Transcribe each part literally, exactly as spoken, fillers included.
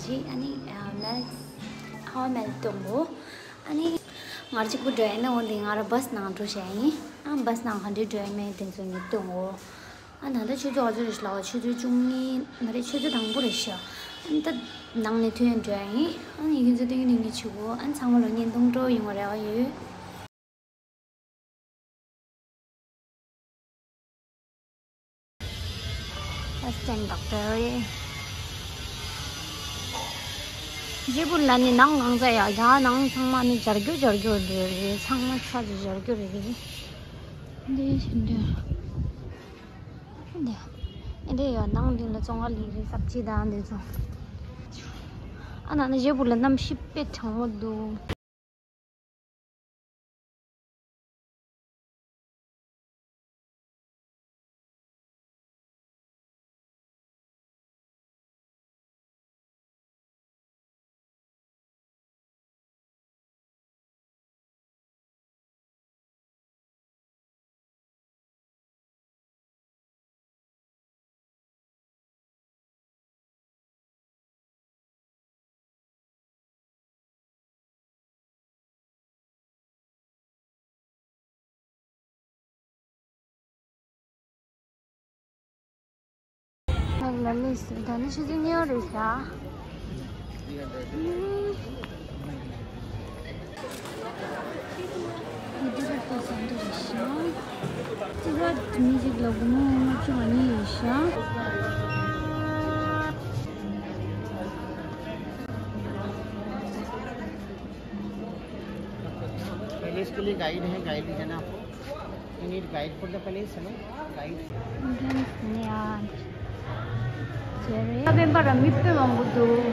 ཅི་ཨ་ནི་ཨ་མལ་ཧ་མལ་གཏོང་གོ། ཨ་ནི་ང་གཅིག་པུ་འགྲོ་ཡ་ན་འོ་འདི་ང་ར་བྷས་ནང་འགྲོ་བྱ་ཡིན། ཨ་བྷས་ནང་ག་འདྲ་འགྲོ་ཡ་མེད་དེ་ཚོ་ངས་གཏོང་གོ། ཨ་ད་ལྟ་ཆུ་ཚོད་ག་ཚོད་རེད་ཤག་ལགས། ཆུ་ཚོད་བཅུ་གཉིས་མ་རེད། ཆུ་ཚོད་དང་པོ་རེད་ཤག་ཨ་ནི་ད་ནང་ནས་ཐོན་འགྲོ་ཡ་ཡིན། ཨ་ནི་ཡིན་ཚོད་སྟོན་གྱི་འདུག་ངས་ཆུ་གོ། ཨ་ནི་ཚང་མ་ལ་བརྙན་ཐུང་སྤྲོ་ཡོང་བ་རེ་བ་ཡོད། Assistant Doctor རེད། ཇེ་པུར་ལ་ནི་ནང་གང་ཚ་ཡ་ཡ་ནང་ཚང་མ་ནི་སྦྱར་རྒྱུ་སྦྱར་རྒྱུ་རེད། ཚང་མ་ཆ་ཅིག་སྦྱར་རྒྱུ་རེད། འདི་བཞིན་དུ་འདི་འདི་ཡ་ནང་འདི་ལ་བཙོང་ག་ལི་རེད། སབ་ཅི་དང་འདི་ཚོ། ཨ་ན་ནི་ཇེ་པུར་ལ་གནམ་གཤིས་དཔེ་གྲང་མོ་འདུག་ལ་ལས་སུ་ད་ནི་ཆུ་ཚོད་ཉི་ཤུ་རེད་ཤག་འདི་རེད་པ། ཟ་འདི་རེད་ཤག་ཙི་ག་དེ་མི་ཞིག་ལ་སྒོར་མོ་ལྔ་བཅུ་ང་གཉིས་རེད་ཤག पैलेस के लिए गाइड है, गाइड है ना आपको? You need guide for the palace, hello? Guide. ས་པན་པ་ར་མི་དཔེ་མང་པོ་འདུག་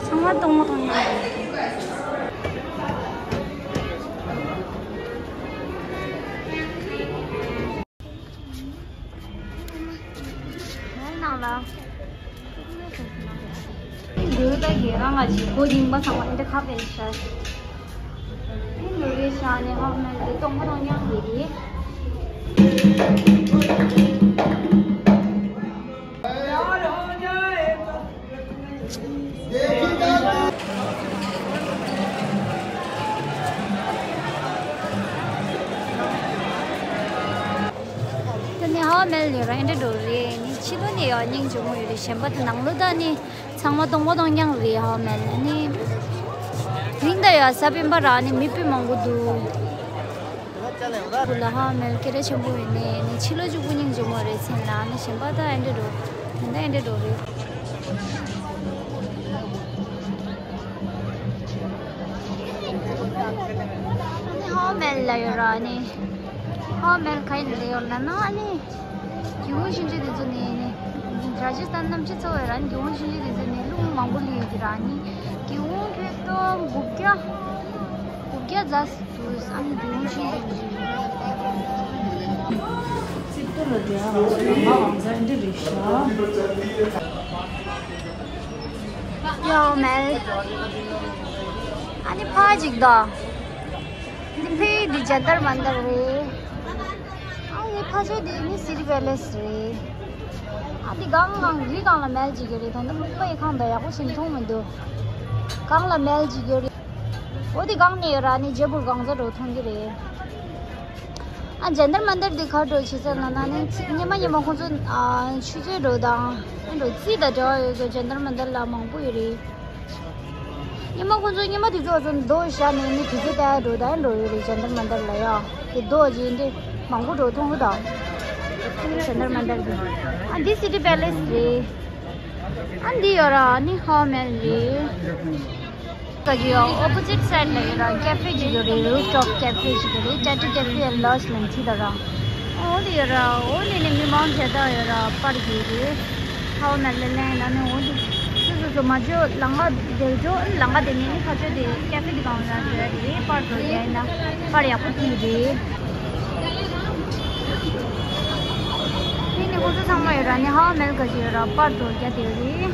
ཚང་མ་གཏོང་མ་གཏོང་ཡ། ནང་ལ། འདི་ལྟ་གི་རང་ང་ཞིག་སྒོ་རྙིང་པ་ཚང་མ་འདི་ཁ་པེ་ཤ། འདི་ནོ་རེ་ཤ་ནས་ཧ་མ་འདི་གཏོང་མ་གཏོང་ཡང་འདི་རེད། ད་ནི་ཧ་མལ་ཡོད་ར་ཨེ་འདྲ་འགྲོ་རེད། ནི་ཕྱི་ལོ་ནས་ཡོད་སྙིང་རྗེ་མོ་ཡོད་རེད། གཞན་པ་དེ་ནང་ལོ་ད་ནི་ཚང་མ་གཏོང་པ་གཏོང་རྐྱང་རེད། ཧ་མལ་ནི་རིང་ད་ཡོད་ས་པན་པ་ར་ནི་མི་དཔེ་མང་པོ་འདུག་ཁུ་ལ་ཧ་མལ་སྐད་གྲགས་ཆེན་པོ་ཡིན་ནས་ནི་ཕྱི་ལོ་གཅིག་པུ་སྙིང་རྗེ་མོ་རེད་ཟེར་ན་ནི་གཞན་པ་ད་ཨེ་འདྲ་འགྲོ་ད་ཨེ་འདྲ་འགྲོ་རེད། ནི་ཧ་མལ་ལ་ཡོད་ར་ནི་ཧ་མལ་ག་ཡིན་ལ་ཡོད་ལ་ན་ནི་གི་ཧུང་ཤིན་ཅི་དེ་ཚོ་ནི་ནི་ར་ཇི་སྟན་གནམ་ཕྱི་ཚོ་བའི་ར་ནི་གི་ཧུང་ཤིན་ཅི་དེ་ཚོ་ནི་རླུང་མང་པོ་ལི་ཡོད་ཀྱི་ར་ནི་གི་ཧུང་ཁྱོད་ཏོ་དགུ་བརྒྱ་དགུ་བརྒྱ་ཛ། ཙིག་ཏུ་ལ་དེ་ཨ་རང་སོ་ཡང་མ་ཝང་ཛ་འདི་རེད་ཤག་ཡོ་མེལ། ཨ་ནི་ཕ་ཅིག་དང་། འདི་ཕི་འདི་ཇན་ཏར་མན་ཏར་རེད། ཨ་ཡེ་ཕ་ཆོས་འདི་ནི་སི་ཏི་པེ་ལེ་སི་རེད། ཨ་འདི་གང་གང་རི་གང་ལ་མེལ་ཅིག་ཡོད་རེད། ད་འདི་མིག་པ་ཡི་ཁང་དང་ཡག་པོ་ཞིག་མཐོང་མི་འདུག་གང་ལ་མེལ་ཅིག་ཡོད་རེད། འོ་དེ་གང་ནས་ཡོད་ར་ནི་ཇེ་པུར་གང་ཚ་འགྲོ་མཐོང་གི་རེད། ཨ་ཇན་ཏར་མན་ཏར་དེ་ག་འགྲོ་བྱེད་ས་ན་ན་ནི་ཚི་ཉི་མ་ཉི་མ་ཁོང་ཚོ་ཨ་ཆུ་ཚོད་འགྲོ་དང་ཨ་འགྲོ་རྩིས་དང་འབྲེལ་བ་ཡོད་ས་ཇན་ཏར་མན་ཏར་ལ་མང་པོ་ཡོད་རེད། ཉི་མ་ཁོང་ཚོ་ཉི་མ་དེ་ཚོ་ཚོ་རྡོ་བཞག་ནས་ནི་དུས་ཚོད་ལྟ་འགྲོ་དང་འགྲོ་ཡོད་རེད། ཇན་ཏར་མན་ཏར་ལ་ཡ་དེ་རྡོ་རྗེས་འདི་མང་པོ་འགྲོ་མཐོང་གི་དང་ཇན་ཏར་མན་ཏར་དེ་ཨ་འདི་སི་ཏི་པེ་ལེ་སི་རེད། ཨ་འདི་ཡོད་ར་ནི་ཧ་མེལ་རེད། ཀ་ཇི་ཡོ་ཨོ་པོ་ཟིཊ་སའིཌ་ལ་ཡོད་ར་ཀེ་ཧྥེ་ཅིག་ཡོད་རེད། རུཕ་ཊོབ་ཀེ་ཧྥེ་ཅིག་ཡོད་རེད། ཊེ་ཊུ་ཀེ་ཧྥེ་ཨེན་ལོཇ་ལ་ཁྲིད་ད་ར། འོ་དེ་ཡོད་ར་འོ་ནི་ནི་མི་མང་དེ་དག་ཡོད་ར་པར་གྱི་རེད། ཧ་མེལ་ལ་ལན་ན་ནི་འོ་དེ་སོ་སོ་སོ་མ་ཇོ་ལང་ག་དེར་ཇོ་ལང་ག་དེ་ནི་ནི་ཁ་ཆོ་དེ་ཀེ་ཧྥེ་དེ་གང་ལ་ཡོད་རེད། པར་དོ་ཡ་ཡིན་ན་པར་ཡག་པོ་ཐིག་རེད། དེ་ནི་ཁོ་ཚོ་ཚང་མ་ཡོད་ར་ནི་ཧ་མེལ་ག་ཅི་ཡོད་ར་པར་དོ་རྒྱ་དེ་རེད།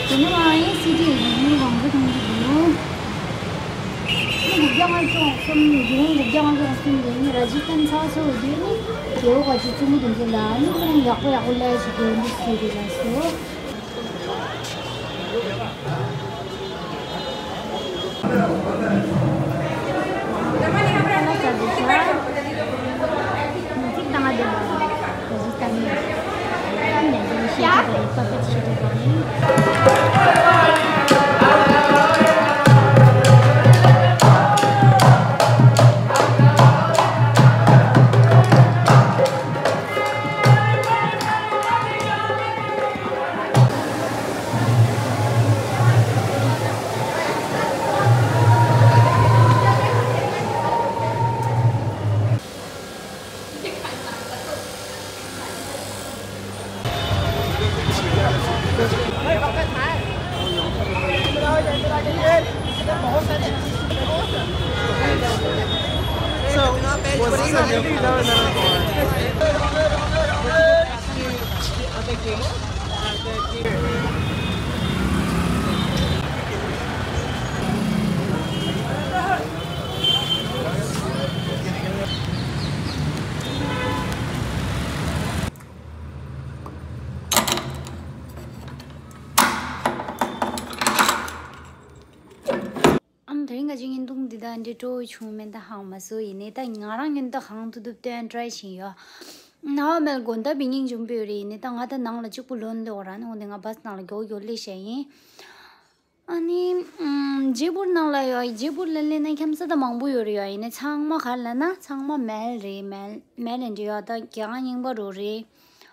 དེ་ནས་ང་ཡི་སི་ཌི་ཡི་རིག་གནས་མང་པོ་མཐོང་གི་འདུག་ཨ་ནི་དགུ་བརྒྱ་ལྔ་བཅུ་ང་གསུམ་ཡིན། དགུ་བརྒྱ་ལྔ་བཅུ་ང་གསུམ་ཡིན། ར་ཇི་སྟན་ཚ་སོ་ཡོད་དུས་ནི་རྒྱལ་པོ་ག་ཅིག་བཙུན་མོ་དེ་ཚོ་ལ་ནི་ཁོ་རང་ཡག་པོ་ཡག་པོ་ལས་ཞིག་དགོས་འདུག་ཟེར་གི་ལ་སོ། ཨམ། དེ་རིང་ག་ཅིག་བརྙན་ཐུང་འདི་དག་འདི་སྤྲོ་བོ་བྱུང་མེད་ད་ཧང་མ་སོ་ཡིན་ནས། ད་ང་རང་ཉིད་ད་གང་ཐུབ་ཐུབ་སྟོན་ཊ་རའི་བྱིན་ཡོད། ནའོ་མེལ་དགོན་ད་བི་སྙིང་འཇུམ་པོ་ཡོད་རེད་ཡིན་ནས། ད་ང་ད་ནང་ལ་གཅིག་པུ་ལོན་འདོད་ར་ནི་འོ་འདི་ང་བཱས་ནང་ལ་མགྱོགས་མགྱོགས་སླེབས་བྱས་ཡིན། ཨ་ནི་ཨམ། ཇེ་པུར་ནང་ལ་ཡོད། ཇེ་པུར་ལ་སླེབས་ན་འཁྱམ་ས་ད་མང་པོ་ཡོད་རེད་ཡོད་ཡིན་ནས། ཚང་མ་ག་རེ་ལབ་ན་ཚང་མ་མེལ་རེད། མེལ་མེལ་ལ་འདྲི་ཡོད་ད་རྒྱལ་ཁང་རྙིང་པ་རོ་རེད།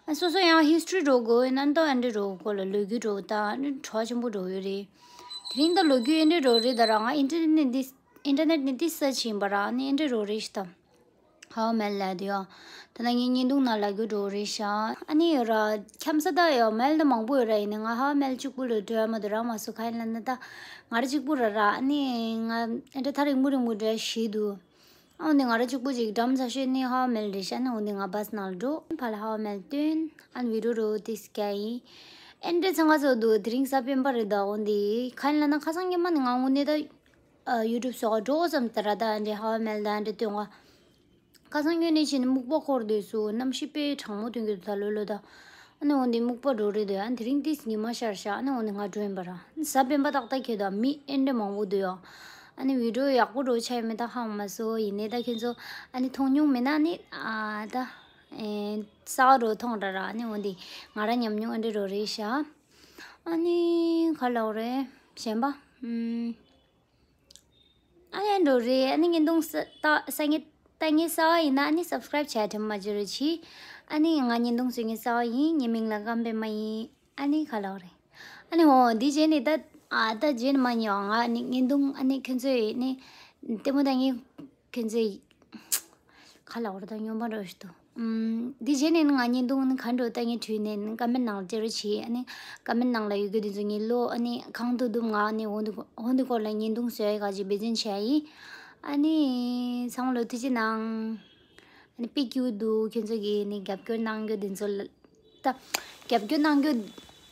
ཨ་སོ་སོ་ཡང་ཧིས་ཊོ་རི་འགྲོ་དགོས་ཡིན་ན་ད་ཨ་འདྲ་འགྲོ་དགོས་ལ་ལོ་རྒྱུས་འགྲོ་ད་ཨ་འདྲ་གྲོགས་ཆེན་པོ་འགྲོ་ཡོད་རེད། དེ་རིང་ད་ལོ་རྒྱུས་ཨེ་འདྲ་འགྲོ་རེད། ད་རང་ཨིན་ཊར་ནེཊ་འདི་ཨིན་ཊར་ནེཊ་ནས་འདི་སར་ཆ་བྱས་པ་ར་ཨ་ནི་ཨེ་འདྲ་འགྲོ་རེད་ཤི་ད། ཧའོ་མེལ་ལབ་དུས་ཡོད། ད་ནང་ངའི་བརྙན་ཐུང་ནང་ལ་རྒྱུ་འགྲོ་རེད་ཤག་ཨ་ནི་ཡོད་ར་འཁྱམ་ས་ད་ཡོད་མེལ་ད་མང་པོ་ཡོད་ར་ཡིན་ནས་ང་ཧའོ་མེལ་གཅིག་པུ་ལ་འགྲོ་ཡ་མ་འདུག་ར་མ་སུ་ཁ་ཡིན་ལབ་ན་ད་ང་ར་གཅིག་པུ་ར་ར་ཨ་ནི་ང་ཨེ་འདྲ་ཐག་རིང་པོ་རིང་པོ་འགྲོ་ཡ་ཞིག་འདུག་ཨ་འོ་འདི་ང་ར་གཅིག་པུ་ཅིག་འགྲམ་ས་ཤོད་ནི་ཧའོ་མེལ་རེད་ཤག་ཨ་ནི་འོ་འདི་ང་བཱས་ནང་ལ་འགྲོ་ཕ་ལ་ཧའོ་མེལ་བཏོན་ཨ་ནི་བི་ཌིའོ་རོ་ཏིས་སྐྱ་ཡིན། ཨེ་འདྲ་ཚང་ང་ཚོ་འདུག་དེ་རིང་གཟའ་སྤེན་པ་རེད་ད་འོ་འདི་ཁ་ཡིན་ལབ་ན་ཁ་སང་ཉི་མ་ནི་ང་དངོས་གནས་ད་ཡུ་ཊུབ་སོགས་འགྲོ་ཙམ་ལྟར་ད་ཨེ་འདྲ་ཧའོ་མེལ་ད་ཨེ་འདྲ་བཏོན་ག་ཁ་སང་ཉོས་ནས་ཕྱིན་ནས་སྨུག་པ་འཁོར་དུས་སུ་གནམ་གཤིས་དཔེ་གྲང་མོ་ཐོན་གྱི་འདུག་ད་ལོ་ལོ་ད། ཨ་ནི་འོ་འདི་སྨུག་པ་འགྲོ་རེད་འདུག་ཨ་ནི་དེ་རིང་ཏིས་ཉི་མ་ཤར་ཤག་ཨ་ནི་འོ་འདི་ང་འགྲོ་ཡིན་པ་ར། གཟའ་སྤེན་པ་ཏག་ཏག་ཁྱོད་ད་མི་ཨེ་འདྲ་མང་པོ་འདུག་ཡ། ཨ་ནི་བི་ཌིའོ་ཡག་པོ་འགྲོ་ཆ་ཡོད་མེད་ད་ཧང་མ་སོ་ཡིན་ནས་ད་ཁྱོད་ཚོ་ཨ་ནི་མཐོང་མྱོང་མེད་ན་ཨ་ནི་ཨ་ད་ཨེ་གསར་པ་འགྲོ་མཐོང་ར་ར་ཨ་ནི་འོ་འདི་ང་ར་ཉམས་མྱོང་ཨེ་འདྲ་འགྲོ་རེད་ཤག་ཨ་ནི་ག་ལབ་རེད་གཞན་པ་ཨུམ། ཨ་ལན་འགྲོ་རེད། ཨ་ནི་བརྙན་ཐུང་ས་ལྟ་ས་ངེ་ལྟ་ངེས་གསར་པ་ཡིན་ན་ཨ་ནི་སབ་སི་ཀ་རབ་བྱས་དྲན་མ་བརྗེད་རོགས་གྱིས། ཨ་ནི་ང་བརྙན་ཐུང་བཟོ་མཁན་གསར་པ་ཡིན། ངའི་མིང་ལ་ཀམ་པད་མ་ཡིན། ཨ་ནི་ག་ལབ་རེད། ཨ་ནི་འོ་འདི་རྗེས་ནས་ད་ཨ་ད་རྗེས་ནས་མ་ཉོ་ང་ཨ་ནི་བརྙན་ཐུང་ཨ་ནི་ཁྱོད་ཚོས་ནི་ལྟད་མོ་ལྟ་ངེས་ཁྱོད་ཚོས་ག་ལབ་རེད་ད་སྨྱོན་པ་འགྲོ་ཞིག་འདུག་ཨུམ། འདི་རྗེས་ནས་ནི་ང་བརྙན་ཐུང་ནི་ག་འགྲོ་ལྟ་ངན་བྲིས་ནས་ནི་ཀམ་མེན་ནང་ལ་སྤྲད་རོགས་གྱིས། ཨ་ནི་ཀམ་མེན་ནང་ལ་ཡོད་རྒྱུ་དེ་ཚོ་ངས་ཀློག་ཨ་ནི་གང་ཐུབ་ཐུབ་ང་ཨ་ནི་འོ་འདི་འོ་འདི་སྐོར་ལ་བརྙན་ཐུང་བཟོ་ཡ་ག་ཅིག་འབད་བརྩོན་བྱས་ཡིན། ཨ་ནི་ཚང་མ་ལོ་ཐུགས་རྗེ་གནང་། ཨ་ནི་དཔེ་སྐྱིད་པོ་འདུག་ཁྱོད་ཚོ་གིས་ནི་རྒྱབ་སྐྱོར་གནང་རྒྱུ་དེ་ཚོ་ལ་ད་རྒྱབ་སྐྱོར་གནང་རྒྱུ་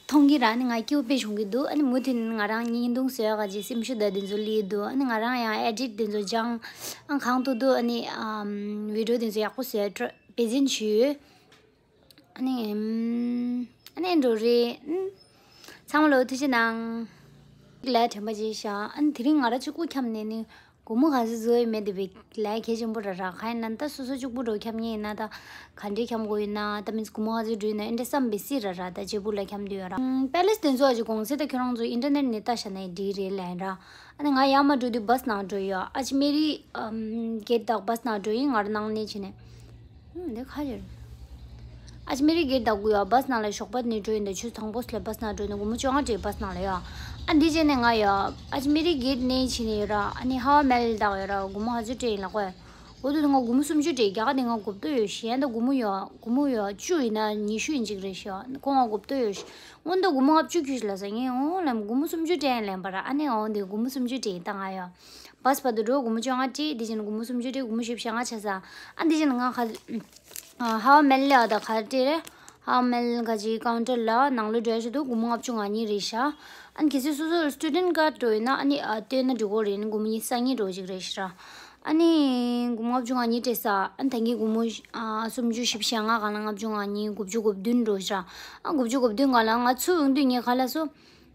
མཐོང་གི་ར་ནི་ང་སྐྱིད་པོ་དཔེ་བྱུང་གི་འདུག་ཨ་ནི་མུ་མཐུད་ནས་ང་རང་བརྙན་ཐུང་བཟོ་ཡ་ག་ཅིག་སེམས་ཤུགས་དང་དེ་ཚོ་སླེབས་འདུག་ཨ་ནི་ང་རང་ཡང་ཨེ་ཌིཊ་དེ་ཚོ་སྦྱང་ཨ་གང་ཐུབ་ཐུབ་ཨ་ནི་ཨམ་བི་ཌིའོ་དེ་ཚོ་ཡག་པོ་བཟོ་ཡ་འབད་བརྩོན་བྱོས། ཨ་ནི་ཨམ་ཨ་ནི་འགྲོ་རེད། ཚང་མ་ལོ་ཐུགས་རྗེ་གནང་། ལས་དྲན་པ་བརྗེད་ཤག་ཨ་ནི་དེ་རིང་ང་རང་གཅིག་པུ་འཁྱམས་ནས་ནི། སྒོར་མོ་ག་ཚོད་བཟོ་ཡི་མེད་དེ་བས་ལས་གལ་ཆེན་པོ་ར་ར་ག་ཡིན་ན་ད་སོ་སོ་གཅིག་པུ་འགྲོ་འཁྱམ་ཉེ་ཡིན་ན་ད་ག་འདྲའི་འཁྱམ་དགོས་ཡིན་ན་ད་མིན་སྒོར་མོ་ག་ཚོད་འགྲོ་ཡིན་ན་ཨེ་འདྲ་བསམ་པའི་སྲིད་ར་ར་ད་ཇེ་པུར་ལ་འཁྱམ་དུས་ཡོད་ར། ཨམ་པེ་ལེ་སི་དེ་ཚོ་ཨ་ཅི་གོང་ཚད་ད་ཁྱོད་རང་ཚོ་ཨིན་ཊར་ནེཊ་ནས་ལྟ་བྱ་ན་འགྲིག་རེད་ལན་ར། ཨ་ནི་ང་ཡར་མར་འགྲོ་དུས་བཱས་ནང་འགྲོ་ཡོད་ཨ་ཅི་མེ་རི་ཨམ་གེ་ཊི་དང་བཱས་ནང་འགྲོ་ཡིན་ང་ར་ནང་ནས་ཕྱིན་ནས། ཨུམ། འདི་ཁ་ཡོད། ཨ་ཅི་མེ་རི་གེ་ཊི་བདག་པོ་ཡོད་བཱས་ནང་ལ་ཞོགས་པ་ནས་འགྲོ་ཡིན་ད་ཆུ་ཚོད་དང་པོ་ལ་བཱས་ནང་འགྲོ་ནས་སྒོར་མོ་བཅོ་ལྔ་སྤྲད་བཱས་ནང་ལ་ཡོད། ཨ་འདི་བྱས་ནས་ང་ཡོད་ཨ་ཅི་མེ་རི་གེ་ཊི་ནས་ཕྱིན་ནས་ཡོད་ར་ཨ་ནི་ཧ་བ་མེལ་བདག་ཡོད་ར་སྒོར་མོ་ག་ཚོད་སྤྲད་ཡིན་ལ་ཁོས། འོ་དེ་ང་སྒོར་མོ་སུམ་ཅུ་སྤྲད། རྒྱ་གར་དེ་ང་གོ་བརྡ་ཡོད་ཤི་ཡང་ད་སྒོར་མོ་ཡོད། སྒོར་མོ་ཡོད་བཅུ་ཡིན་ན་ཉི་ཤུ་ཡིན་ཅིག་རེད་ཤི་ཡ། ཁོ་ང་གོ་བརྡ་ཡོད་ཤི། སྔོན་ད་སྒོར་མོ་ལྔ་བཅུ་ཁྱོད་ཤི་ལ་ཟ་ངས་འོང་ལམ་སྒོར་མོ་སུམ་ཅུ་སྤྲད་ལེན་པ་ར། ཨ་ནི་འོང་དེ་སྒོར་མོ་སུམ་ཅུ་སྤྲད་ཡིན་ད་ང་ཡོད། བཱས་བར་དུ་འགྲོ་སྒོར་མོ་བཅོ་ལྔ་སྤྲད། དེ་བཞིན་སྒོར་མོ་སུམ་ཅུ་སྤྲད། སྒོར་མོ་བཞི་བཅུ་ཞེ་ལྔ་ཆ་ས། ཨ་དེ་བཞིན་ང་ཁ་ཨ་ཧ་བ་མེལ་ལ་ཡོད་ད་ག་སྤྲད་རེད། ཧ་མལ་ག་ཅིག་ཀའུན་ཊར་ལ་ནང་ལོགས་འགྲོ་ཞིག་འདུག་སྒོར་མོ་ལྔ་བཅུ་ང་གཉིས་རེད་ཤག་ཨ་ནི་གལ་སྲིད་སོ་སོ་སི་ཊུ་ཌེན་ཊི་ཀར་འགྲོ་ཡིན་ན་ཨ་ནི་ཨ་སྟོན་ན་འགྲོ་གི་རེད། ཨ་ནི་སྒོར་མོ་ཉི་ཤུ་རྩ་གཉིས་འགྲོ་ཅིག་རེད་ཤག་ཨ་ནི་སྒོར་མོ་ལྔ་བཅུ་ང་གཉིས་སྤྲད་ས། ཨ་ནི་ད་གིན་སྒོར་མོ་ཨ་སུམ་ཅུ་བཞི་བཅུ་ཞེ་ལྔ་གང་ལ་ལྔ་བཅུ་ང་གཉིས་དགུ་བཅུ་གོ་བདུན་འགྲོ་ཤག་ཨ་དགུ་བཅུ་གོ་བདུན་གང་ལ་ང་ཚུར་ཡོང་དུས་ངས་ག་ལ་སོ།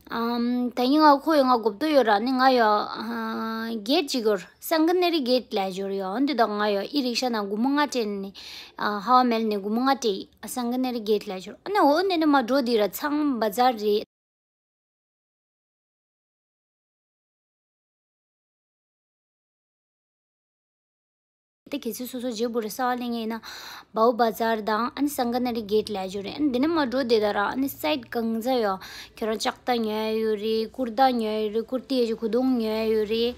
ཨམ། ད་ཡིན་ང་ཁོ་ཡོད་ང་གོ་བརྡ་ཡོད་ར། ནི་ང་ཡོད་ཨ་གེ་ཊི་ཅིག་ཡོད། སང་ག་ནེ་རི་གེ་ཊི་ལ་འབྱོར་ཡོད། འོན་ཏེ་ད་ང་ཡོད་ཨི་རིག་ཤ་ནང་སྒོར་མོ་ལྔ་སྤྲད་ནི། ཨ་ཧ་བ་མེལ་ནས་སྒོར་མོ་ལྔ་སྤྲད། ཨ་སང་ག་ནེ་རི་གེ་ཊི་ལ་འབྱོར། ཨ་ནི་འོ་ནས་ནི་མ་འགྲོ་དེ་ར་ཚང་བ་ཛར་རེད། དེ་གལ་སྲིད་སོ་སོ་ཇེ་པུར་གསར་པ་ལེན་མཁན་ཡིན་ན་བའུ་བ་ཛར་དང་ཨ་ནི་སང་ག་ན་རི་གེ་ཊི་ལ་འབྱོར་རེད། ཨ་ནི་འདི་ནས་མར་འགྲོ་བསྡད་ད་ར་ཨ་ནི་སའིཊ་གང་ཚ་ཡོད། ཁྱོད་རང་ལྕགས་རྟ་ཉོ་ཡ་ཡོད་རེད། ཀུར་ཏ་ཉོ་ཡ་ཡོད་རེད། ཀུར་ཏི་ཡ་ཅིག་གོས་ཐུང་ཉོ་ཡ་ཡོད་རེད།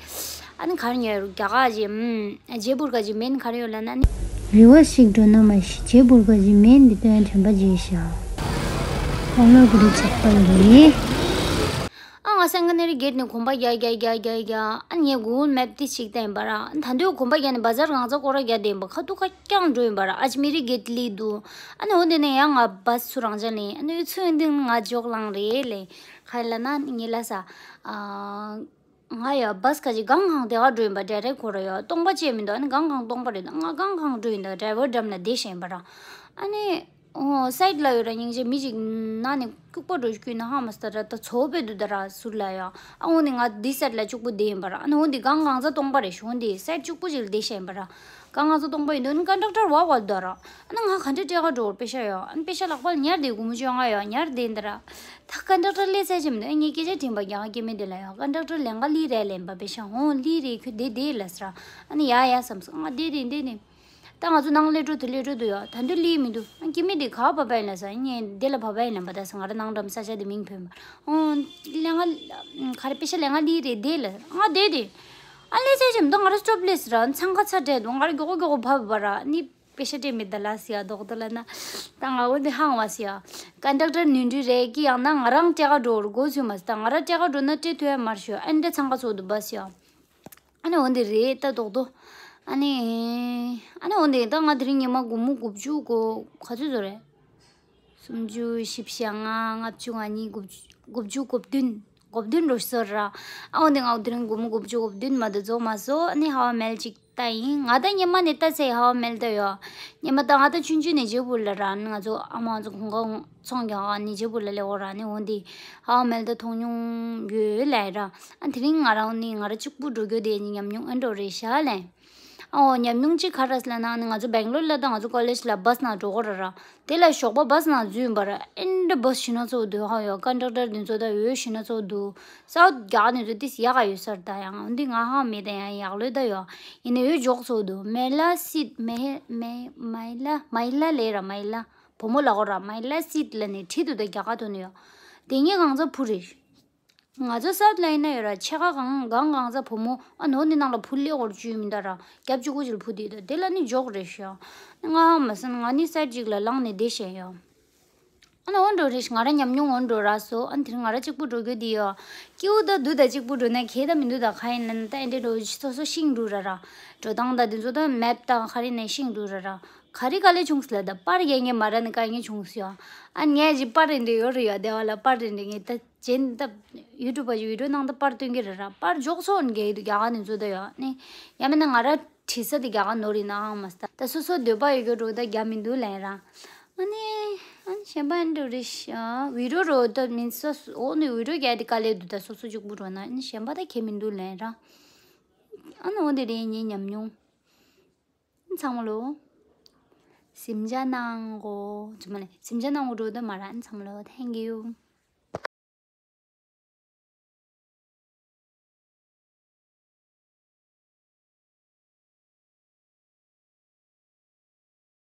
ཨ་ནི་ག་རེ་ཉོ་ཡ་ཡོད་རྒྱ་གར་ཅིག་ཨམ། ཇེ་པུར་ག་ཅིག་མེན་ག་རེ་ཡོད་ལབ་ན་ཨ་ནི། རེ་བ་ཞིག་འགྲོ་ན་མ་ཤི་ཇེ་པུར་ག་ཅིག་མེན་འདི་དོན་དྲན་པ་བརྗེད་ཤག་ཁོང་ལ་ཀུ་རེ་ཆགས་པ་རེད། ཨ་ང་སང་ག་ན་རི་གེ་ཊི་ནས་གོམ་པ་རྒྱག་རྒྱག་རྒྱག་རྒྱག་རྒྱག་ཨ་ངས་གུ་གལ་མེབ་ཏི་ཞིག་བལྟས་ཡིན་པ་ར། ད་དུང་གོམ་པ་རྒྱག་ནས་བ་ཛར་གང་ཚ་སྐོར་ར་རྒྱག་བསྡད་ཡིན་པ། ཁ་ཐུག་ཁ་རྐྱང་འགྲོ་ཡིན་པ་ར། ཨ་ཇི་མི་རི་གེ་ཊི་ལི་འདུག་ཨ་ནི་འོ་འདི་ནས་ཡང་ང་བཱས་ཚུར་རང་འཇགས་ལེན། ཨ་ནི་ཚུར་ཡོང་དུས་ང་ཇོག་ལངས་རེད་ལེ། ག་རེ་ལབ་ན་ངས་ལབ་ས། ཨ། ང་ཡ་བཱས་ག་ཅིག་གང་གང་དེ་ག་འགྲོ་ཡིན་པ་ཌའི་རེག་ཁོ་ར་ཡ་སྟོང་པ་བྱས་མི་འདུག་ཨ་ནི་གང་གང་སྟོང་པ་རེད། ང་གང་གང་འགྲོ་ཡིན་ད་ཌ་རའི་ཝར་འགྲམ་ལ་བསྡད་བཞིན་པ་ར། ཨ་ནི་ཨོ་སའིཊ་ལ་ཡོད་ར་སྙིང་རྗེ་མི་ཅིག་ནང་ནས་སྐྱུག་པ་འགྲོ་བསྐྱུར་ན་ཧ་མ་སྟ་ར་ད་ཚོ་པའི་འདུག་ད་ར་ཟུར་ལ་ཡ། ཨ་འོ་ནི་ང་འདི་སའིཊ་ལ་གཅིག་པུ་བསྡད་ཡིན་པ་ར། ཨ་ནི་འོ་འདི་གང་གང་ཚ་སྟོང་པ་རེད་ཤོང་འདི་སའིཊ་གཅིག་པུ་ཅིག་ལ་བསྡད་བཞིན་པ་ར། གང་ང་ཚོ་སྟོང་པ་ཡིན་དུས་ནི་ཀན་ཌག་ཊར་བ་བ་འདུག་ར། ཨ་ནི་ང་ག་འདྲ་སྤྲད་ག་འགྲོ་བར་པེ་ཤ་ཡོད། ཨ་ནི་པེ་ཤ་ལག་པ་ལ་ཉར་དེ་སྒོར་མོ་བཅོ་ལྔ་ཡོད་ཉར་དེ་འདི་ར། ད་ཀན་ཌག་ཊར་སླེབས་ཚར་ཅིག་མི་འདུག་ཨ་ངས་སྐད་ཆ་དྲིས་པ་རྒྱ་གར་སྐྱེ་དམན་དེ་ལ་ཡང་ཀན་ཌག་ཊར་ལན་ག་ལི་རེད་ལན་པ་པེ་ཤ་འོང་ལི་རེད་ཁྱོད་བསྡད་བསྡད་ལ་ཟེར། ཨ་ནི་ཡ་ཡ་བསམ་སོང་ང་བསྡད་བསྡད་བསྡད་ནི། ད་ང་ཚོ་ནང་སླེབས་འགྲོ་དུ་སླེབས་འགྲོ་དུ་ཡོད་ད་འདི་ལི་མི་འདུག་ཨ་སྐྱེ་དམན་དེ་ག་བ་བ་ཡིན་ལ་ཟེར་ཨ་ནི་བསྡད་ལ་བ་བ་ཡིན་ལན་པ་ད་ཟེར་ང་ར་ནང་འགྲམ་ས་ཆ་དེ་མིང་བོས་མ་འོང་ལན་ག་ག་རེ་པེ་ཤ་ལན་ག་ལི་རེད་བསྡད་ལ་ང་བསྡད་བསྡད། ཨ་ལས་ཚད་ཅིག་མདོ་ང་ར་སི་ཊོབ་ལས་ར་འཚང་ཁ་ཚ་བྲལ་འདུག་ང་ར་མགྱོགས་པོ་མགྱོགས་པོ་བབས་པ་ར་ནི་པེ་ཤ་སྤྲད་མི་ད་ལ་སི་ཡ་རྡོག་རྡོག་ལ་ན། ད་ང་འོ་འདི་ཧང་བ་སི་ཡ། ཀན་ཌག་ཊར་ནུས་འདྲི་རེད་ཀི་ཡང་ན་ང་རང་སྤྲད་ག་འགྲོ་རུ་གོ་ཚུལ་མ་སི་ད་ང་ར་སྤྲད་ག་འགྲོ་ན་སྤྲད་ཐུབ་ཡ་མར་ཤོད་ཨ་འདྲ་འཚང་ཁ་ཚོགས་འདུག་པ་སི་ཡ། ཨ་ནི་འོ་འདི་རེད་ད་རྡོག་རྡོག་ཨ་ནི། ཨ་ནི་འོ་འདི་ད་ང་དེ་རིང་ཉི་མ་སྒོར་མོ་དགུ་བཅུ་གོ་ག་ཚོད་བཟོ་རེད། སུམ་ཅུ་བཞི་བཅུ་ཞེ་ལྔ་ལྔ་བཅུ་ང་གཉིས་དགུ་བཅུ་དགུ་བཅུ་གོ་བདུན། གོ་བདུན་རུ་སོར་ར། ཨ་འོ་འདི་ང་དེ་རིང་སྒོར་མོ་དགུ་བཅུ་གོ་བདུན་མ་གཏོགས་རྫོགས་མ་སོང་། ཨ་ནི་ཧ་བ་མེལ་ཅིག་ལྟ་ཡིན། ང་ད་སྔོན་མ་ནས་ལྟ་ཚེ་ཧ་བ་མེལ་ལྟ་ཡོད། སྔོན་མ་ད་ང་ད་ཆུང་ཆུང་ནས་ཇེ་པུར་ལ་ར་ནི་ང་ཚོ་ཨ་མ་ང་ཚོ་གོང་ཁ་ཚོང་རྒྱག་ཨ་ནི་ཇེ་པུར་ལ་སླེབས་འོ་ར་ནི་འོ་འདི་ཧ་བ་མེལ་ལྟ་མཐོང་མྱོང་ཡོད་ལབ་ར། ཨ་དེ་རིང་ང་རང་ནི་ང་ར་གཅིག་པུ་འགྲོ་རྒྱུ་དེ་ནི་ཉམས་མྱོང་ཨེ་འགྲོ་རེད་ཤག་ལན། ཨོ་ཉམས་མྱོང་གཅིག་ག་རེ་ལབ་ན་ནི་ང་ཚོ་སྦེང་ལོར་ལ་ད་ང་ཚོ་ཀོ་ལེཇ་ལ་བཱས་ནང་འགྲོ་གོ་ར་ར། དེ་ལ་ཞོགས་པ་བཱས་ནང་འཛུལ་ཡིན་པ་ར་ཨེ་འདྲ་བཱས་ཞི་ན་ཚོ་འདུག་ཧ་ཡོད་ཀན་ཌག་ཊར་འདི་ཚོ་ད་འོས་ཞི་ན་ཚོ་འདུག་སའུ་ཐི་རྒྱ་གར་འདི་ཚོ་ཏིས་ཡག་ག་ཡོད་སར་ད་ཡང་འདི་ང་ཧ་མེད་ད་ཡང་ཡག་ལོས་ད་ཡོད་ཡིན་ནའི་འོས་འཇོག་ཚོ་འདུག་མེ་ལ་སིད་མེ་མེ་མའི་ལ་མའི་ལ་ལས་ར་མའི་ལ་བུ་མོ་ལ་གོ་ར་མའི་ལ་སིད་ལ་ནི་ཁྲིད་དུ་ད་རྒྱ་གར་ཐོན་ནི་ཡོད་དེ་ངས་གང་ཚ་ཕུ་རེད། ང་ཚོ་སའུ་ཐི་ལ་ཡིན་ན་ཡོད་ར་ཕྱེད་ཀ་གང་གང་གང་ཚ་བུ་མོ་ཨ་ནོ་ནི་ནང་ལ་བུ་ལེ་འོར་བཅུ་མི་འདའ་ར་རྒྱབ་བཅུ་གུ་ཅིག་ལ་བུ་དེ་ད་དེ་ལ་ནི་འཇོག་རེད་ཤག་ང་ཧ་མ་སན་ང་ནི་སའིཊ་ཅིག་ལ་ལངས་ནས་བསྡད་བཞིན་ཡོད། ཨ་ནི་འོ་འགྲོ་རེད་ང་ར་ཉམས་མྱོང་འོ་འགྲོ་ར་སོ་ཨ་ནི་དེ་རིང་ང་ར་གཅིག་པུ་འགྲོ་རྒྱུ་དེ་ཡོད། སྐྱིའུ་ད་དུ་ད་གཅིག་པུ་འགྲོ་ན་གལ་ད་མི་འདུག་ད་ག་ཡིན་ན་ད་ཨེ་འདྲ་འགྲོ་སོ་སོ་ཤིང་འགྲོ་ར་ར་འགྲོ་སྟངས་ད་དེ་ཚོ་ད་མེབ་ད་ག་རེ་ནས་ཤིང་འགྲོ་ར་ར་ག་རེ་ག་ལེ་བྱུང་སི་ལ་ད་པར་རྒྱག་ངེས་མ་ར་ནི་དཀའ་ངལ་བྱུང་སི་ཡོད། ཨ་ངས་ཅི་པར་རེ་འདྲ་ཡོད་རེད་ཡོད་དེ་བ་ལ་པར་རེ་འདྲ་ངས་ད། ཅན་ད་ཡུ་ཊུབ་པ་ཞིག་བི་ཌིའོ་ནང་ད་པར་སྟོན་གྱི་རེད་ར། པར་འཇོག་ཚོགས་འགའ་ཡི་འདུག་རྒྱ་གར་ནས་འཛུལ་ད་ཡོད་ནི། ཡང་མིན་ན་ང་ར་བྲིས་ས་དེ་རྒྱ་གར་ནོར་ཡིན་ནའང་མ་སྟ་ད་སོ་སོ་འདོད་པ་ཡོད་རྒྱུ་འགྲོ་ད་རྒྱ་མི་འདུག་ལན་ར། ཨ་ནི་ཨ་ནི་གཞན་པ་ཨ་ནི་འགྲོ་རེད་ཤག་བི་ཌིའོ་རོ་ད་མིན་ས་འོ་ནི་བི་ཌིའོ་རྒྱ་དེ་དཀའ་ལས་འདུག་ད་སོ་སོ་གཅིག་པུ་འགྲོ་ན་ཨ་ནི་གཞན་པ་ད་ཁྱད་མི་འདུག་ལན་ར། ཨ་ནི་འོ་དེ་རེད་ངའི་ཉམས་མྱོང་། ཚང་མ་ལོ། གཟིམ་འཇག་གནང་གོ་ཚང་མ་ལ་གཟིམ་འཇག་གནང་གོ་འགྲོ་ད་མ་ར་ཚང་མ་ལོ་thank you།